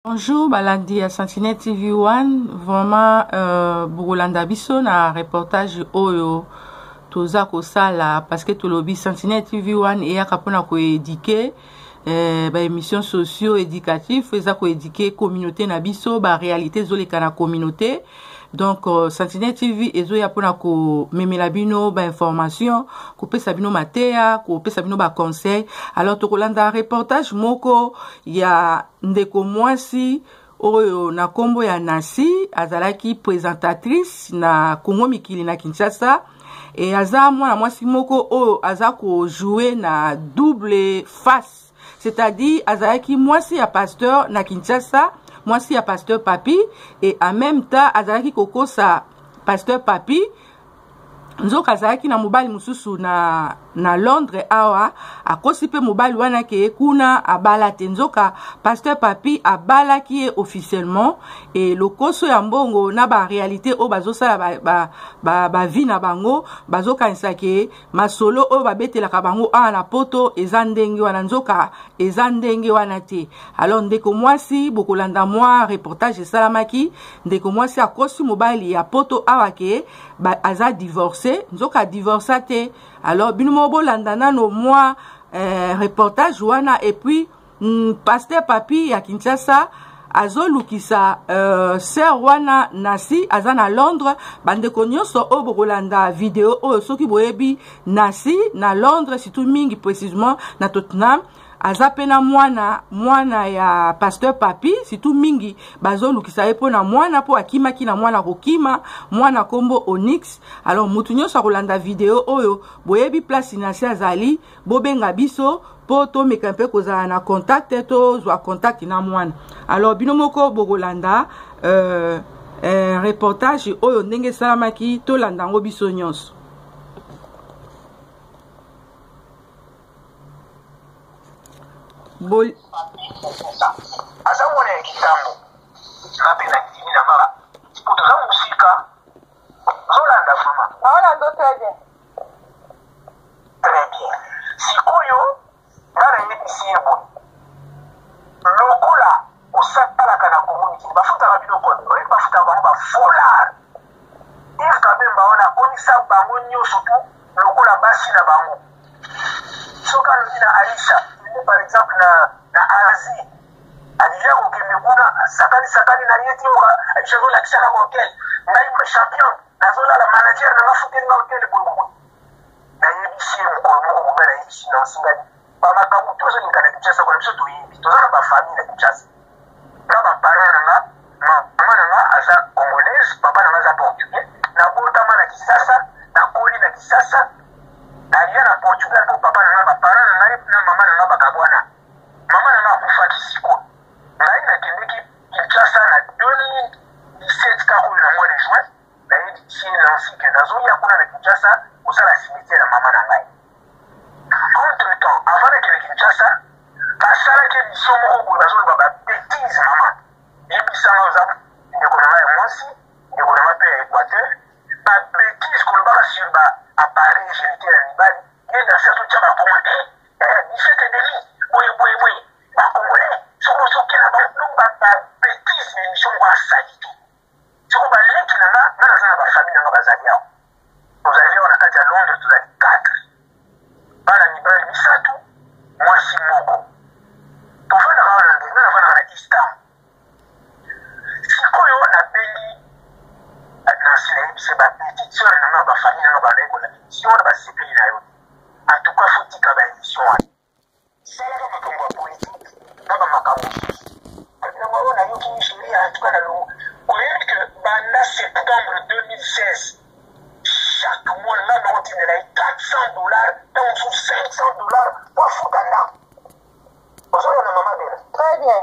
Bonjour balandi ya Sentinelle TV 1 vraiment euh, bokolanda biso na reportage oyo toza kosala parce que tolobi Sentinelle TV 1 eyaka mpona koéduquer eh, ba émissions socio éducatif eza koéduquer communauté na biso ba réalité ezoleka na communauté. Donc Sentinelle TV ezoya mpona komemela bino ba information, kopesa bino mateya, kopesa bino ba conseil. Alors tokolanda reportage moko ya ndeko mwasi oyo na kombo ya Nancy, azalaki présentatrice na Congo Mikili na Kinshasa, e aza mwana mwasi moko oyo aza kojouer na double face, c'est-à-dire azalaki mwasi ya pasteur na Kinshasa, mwasi ya pasteur Papi, et en même temps azalaki kokosa pasteur Papi, nzoka azalaki na mobali mosusu na Londres awa. Akosi mpe mobali wana ke kuna abala te, nzoka pasteur Papi abalaki ye officiellement. E lokoso ya mbongo na ba réalité oyo bazosala ba, ba, ba, ba vie na bango, bazokanisa ke masolo oyo babetelaka bango awa na poto eza ndenge wana, nzoka eza ndenge wana te. Alors ndeko mwasi, bokolanda mwa reportage esalamaki. Ndeko mwasi akosi mobali ya poto awa ke aza divorcé, nzoka divorça te. Alors bino moko bolanda nano mwa reportage wana. Et puis pasteur Papi ya Kinshasa azolukisa sœur wana Nasi, aza na Londres. Bandeko nyonso oyo bokolanda video oyo, soki boyebi Nasi na Londres, surtout mingi précisément na Tottenham, aza mpe na mwana, mwana ya pasteur Papi. Surtout mingi bazolukisa ye mpo na mwana, mpo akimaki na mwana, kokima mwana nkombo Onyx. Alors mutu nyonso akolanda video oyo, boyebi place Nasi azali, bobenga biso mpo tomeka mpe kozala na contact, tozwa contact na mwana. Alors bino moko bokolanda reportage oyo ndenge esalamaki, tolanda yango biso nyonso. Bol aza mwana ya kitambo, nga mpe nandimi na nga po toza mosika. Ozolanda vraiment? Naolanda très bien. Très bien. Sikoyo nga nayebisi ye boye: lokola osalaka na Kongo Mikili, bafutaka bino kone, oyebi bafutaka bango bafolare. Yves Kabemba wana akomisa bango nyonso tu lokola basi na bango. Soki alobi na Aisha, kende par exemple na Asie, alingi akokende kuna, sakani sakani na ye ti oka Aisha azolakisaka hotel: "Ngai champion, nazolala, manager nanga futeli nga hotel boye boye." Nayebisi ye mokolo moko bobe, nayebisi Nansi ngai bamakambo tozolinga na Kinshasa kona biso toyebi, toza na bafamille na Kinshasa. Nga baparent na nga, mama na nga aza congolaise, papa na nga aza portugais. Nabotama na Kisasa, nakoli na Kisasa, nalia na Portugal mpo papa na nga, baparent na ngai na mama na nga bakabwana. Mama na nga akufaki. Sikoyo ngai nakendeki Kinshasa na 2017 kaka oyo na mois de juin. Nayebisi ye Nansi ke nazoya kuna na Kinshasa kosala cimetière ya mama na ngai. Entre temps, avant nakende Kinshasa, basalaki émission moko boye, bazoloba babêtise. Mama, yebisanga, oza ndeko na ngai ya mwasi, ndeko na ngai mpe ya Équateur, babêtise kolobaka sur ba appareil génital ya mibali. Ye Nansi azotya bacommentaire: 17 et demi, boye boye boye, bacongolais soki ozokenda bango. Donc babêtise na émission moko asali te. Soko baleki na nga, nga naza na bafamille na nga bazali awa. Tozali awa na kati ya Londres, tozali 4, bana mibali misato, mwasi moko. Tovandaka wana na nga, navandaka na Eastham. Sikoyo nabengi Nansi, nayebisi bapetite sœur na nga, bafamille na nga bandaki kolanda émission wana, basepeli na yo te. En tout cas fotika baémission wana, salaka makambo ya politike na bamakambo mosusu nango oyo nayoki. Chéri, en tout cas na longo, oyebi ke banda septembre 2016, chaque mois nga nakotindela ye 400 dollars, ntango mosusu 500 dollars po afuta ndako. Ozolanda, mama Bela? Très bien.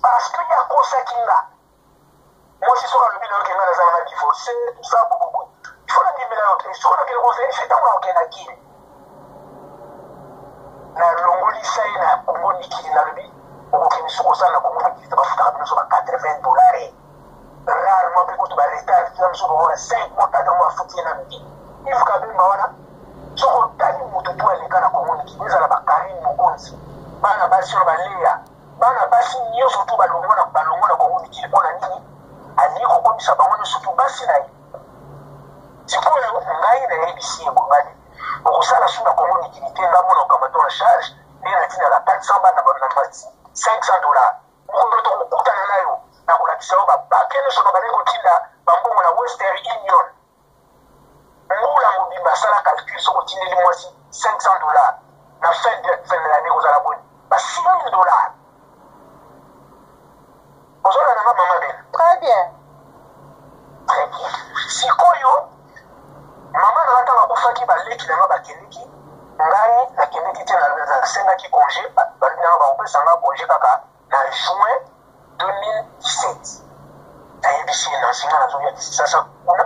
Parce que ye akosaki nga. Mwasi soki alobi na yo ke nga naza nanga divorce, tout ça bobobo, il faut nandimela yo te. Soki nakende kovérifier, ntango nakokende na Kini, nalongolisa ye na Kongo Mikili, nalobi okokende soki osala na Kongo Mikili te, bafutaka bino so ba 80 dollars rarement, mpe kutu baretard tina mosusu komona 5 mois, 4 mois, afuti ye nanu te. Yves Kabemba wana, soki otali moto to aleka na Kongo Mikili, ezala bakarine Mokonzi, bana basi oyo baleya. Bana basi nyonso tu balongwa na balongwa na Kongo mikili mpo na nini? Alingi kokomisa bango nyonso tu basi na ye. Sikoyo ngai nayebisi ye bongani okosala su na Kongo mikili te, ngai mona okamata en charge ndenge natindaka 400 bana na 500 dollars. Mokolo tokokutana na yo, nakolakisa yo bapapier nyonso na bandaki kotinda bambongo na Western Union mbula mobimba. Asala calcul, soki otindeli mwasi 500 dollars na fin de fin de l'année, kozala boni? Ba 6000 dollars. Ozolanda nga, mama Bena? Très bien. Très bien. Sikoyo mama na nga, ntango akufaki, baleki na nga bakendeki, ngai nakendeki te. Nasengaki congé, balobi nanga bakopesa nga congé kaka na juin 2017. Nayebisi ye Nansi, nga nazoya Kisasa kuna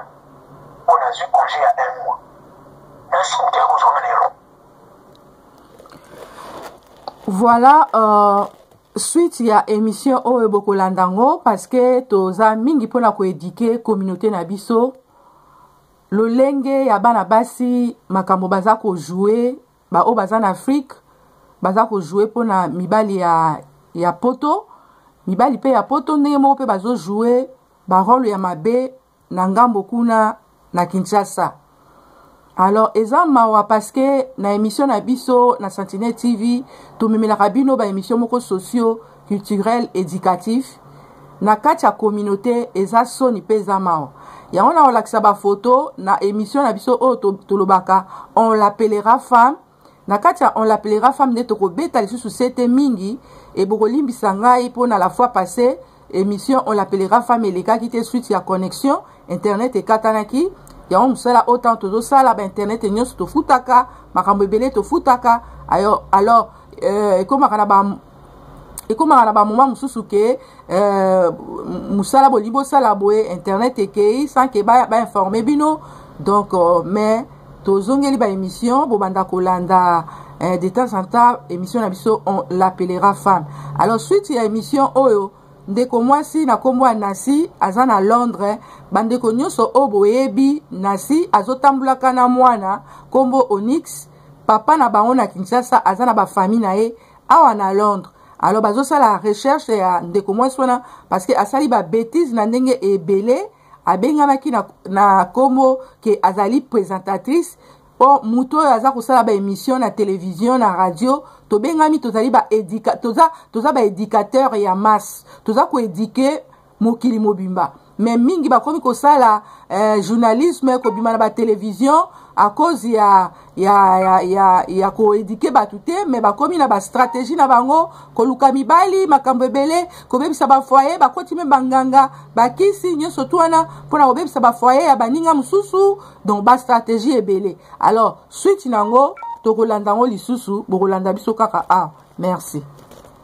mpo nazwi congé ya un mois. Nansi moto ya kozwanga na Europe. Voilà, suite ya émission oyo bokolanda yango, parce que toza mingi mpona koéduquer communauté na biso, lolenge ya bana basi, makambo baza kojouer, baoyo baza na Afrique baza kojouer mpona mibali ya poto, mibali mpe ya poto ndenge moko mpe bazojouer barôle ya mabe na ngambo kuna na Kinshasa. Alors eza mawa, parce que na émission na biso na Sentinelle TV, tomemelaka bino baémission moko socio culturel éducatif na kati ya communauté. Eza soni mpe eza mawa. Yango na kolakisa bafoto na émission na biso oyo tolobaka On l'appellera femme. Na kati ya On l'appellera femme nde tokobeta lisusu sete mingi. Ebokolimbisa ngai mpona la fois passée, émission On l'appellera femme elekaki te, suite ya connexion internet ekatanaki. Yango mosala oyo, ntango tozosala bainternet nyonso tofutaka, makambo ebele tofutaka. Alors ekomaka na bamoma mosusu ke mosala bolingi bosala boye, internet ekei sans ke bainforme ba bino. Donc mais tozongeli baémission, bobanda kolanda de temps en temps émission na biso On l'appellera femme. Alors suite ya émission oyo, ndeko mwasi na nkombo ya Nasi aza na Londres. Bandeko nyonso oyo boyebi Nasi, azotambulaka na mwana nkombo Onyx. Papa na bango na Kinshasa aza na bafamille na ye awa na Londres. Alors bazosala recherche ya ndeko mwasi wana, parce que asali babêtises na ndenge ebele. Abengamaki na nkombo ke azali présentatrice, mpo moto oyo aza kosala baémission na télévision, na radio, tobengami tozali baéduca, toza baéducateur ya masse, toza koéduquer mokili mobimba. Mais mingi bakomi kosala journalisme, kobima na batélévision à cause ya koéduquer bato te, mais bakomi na bastratégie na bango, koluka mibali, makambo ebele, kobebisa bafoyer. Bakoti me banganga, bakisi nyonso tu wana mpona kobebisa bafoyer ya baninga mosusu. Donc bastratégie ebele. Alors suite nango tokolanda yango lisusu, bokolanda biso kaka. Ah, merci.